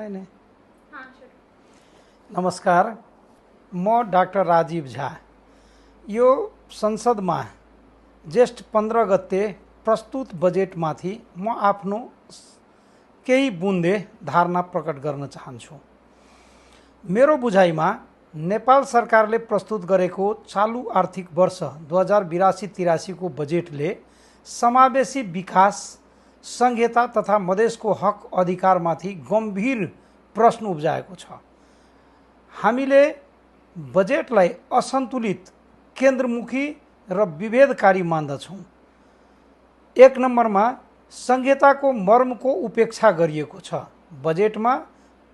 नहीं नमस्कार, म डाक्टर राजीव झा। यो संसदमा जेष्ठ 15 गते प्रस्तुत बजेटमाथि म आफ्नो केही बुन्दे धारणा प्रकट गर्न चाहन्छु। मेरो बुझाइमा नेपाल सरकारले प्रस्तुत गरेको चालू आर्थिक वर्ष 2082-83 को बजेटले समावेशी विकास, संहिता तथा मधेसको हक अधिकारमाथि गम्भीर प्रश्न उब्जाएको छ। हामीले बजेटलाई असन्तुलित, केन्द्रमुखी र विभेदकारी मान्दछौँ। एक नम्बरमा संहिताको मर्मको उपेक्षा गरिएको छ। बजेटमा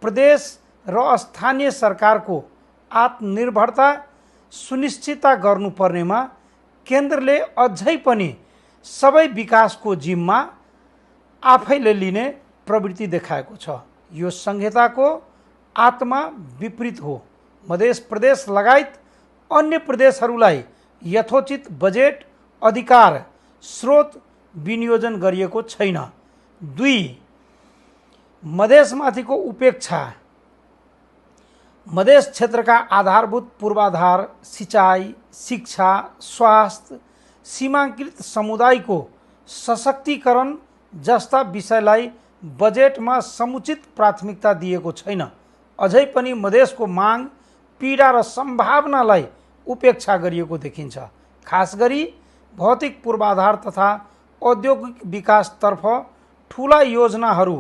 प्रदेश र स्थानीय सरकारको आत्मनिर्भरता सुनिश्चित गर्नुपर्नेमा केन्द्रले अझै पनि सबै विकासको जिम्मा आफैले लिने प्रवृत्ति देखाएको छ। यो संहिताको आत्मा विपरीत हो। मधेस प्रदेश लगायत अन्य प्रदेशहरूलाई यथोचित बजेट अधिकार स्रोत विनियोजन गरिएको छैन। 2, मधेसमाथिको उपेक्षा। मधेस क्षेत्रका आधारभूत पूर्वाधार, सिंचाई, शिक्षा, स्वास्थ्य, सीमाङ्कृत समुदायको सशक्तिकरण जस्ता विषयलाई बजेटमा समुचित प्राथमिकता दिएको छैन। अझै पनि मधेसको माग, पीडा र सम्भावनालाई उपेक्षा गरिएको देखिन्छ। खास गरी भौतिक पूर्वाधार तथा औद्योगिक विकासतर्फ ठूला योजनाहरू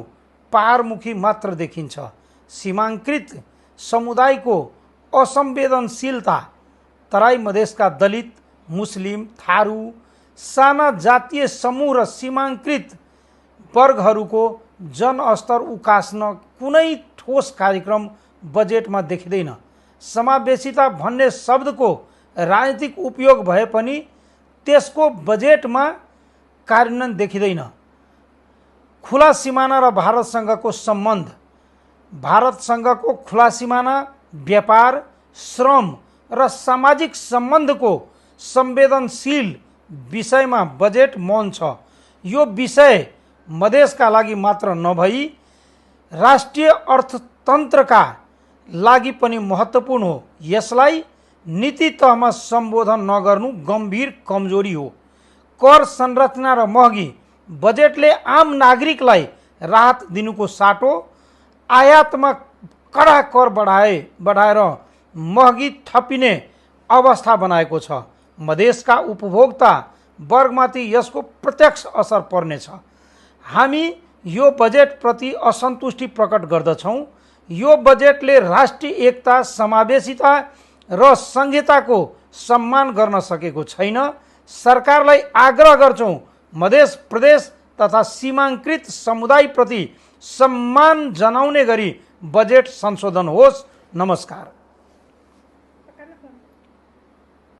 पहाडमुखी मात्र देखिन्छ। सीमाङ्कृत समुदायको असंवेदनशीलता, तराई मधेसका दलित, मुस्लिम, थारू, साना जातीय समूह र सीमाङ्कृत वर्गहरूको जनस्तर उकास्न कुनै ठोस कार्यक्रम बजेटमा देखिँदैन। समावेशिता भन्ने शब्दको राजनीतिक उपयोग भए पनि त्यसको बजेटमा कार्यान्वयन देखिँदैन। खुला सिमाना र भारतसँगको सम्बन्ध। भारतसँगको खुला सिमाना, व्यापार, श्रम र सामाजिक सम्बन्धको संवेदनशील विषयमा बजेट मौन छ। यो विषय मधेसका लागि मात्र नभई राष्ट्रिय अर्थतन्त्रका लागि पनि महत्त्वपूर्ण हो। यसलाई नीति तहमा सम्बोधन नगर्नु गम्भीर कमजोरी हो। कर संरचना र महँगी। बजेटले आम नागरिकलाई राहत दिनुको साटो आयातमा कडा कर बढाएर महँगी थपिने अवस्था बनाएको छ। मधेसका उपभोक्ता वर्गमाथि यसको प्रत्यक्ष असर पर्नेछ। हामी यो बजेटप्रति असन्तुष्टि प्रकट गर्दछौँ। यो बजेटले राष्ट्रिय एकता, समावेशिता र संहिताको सम्मान गर्न सकेको छैन। सरकारलाई आग्रह गर्छौँ, मधेस प्रदेश तथा सीमाङ्कृत समुदायप्रति सम्मान जनाउने गरी बजेट संशोधन होस्। नमस्कार।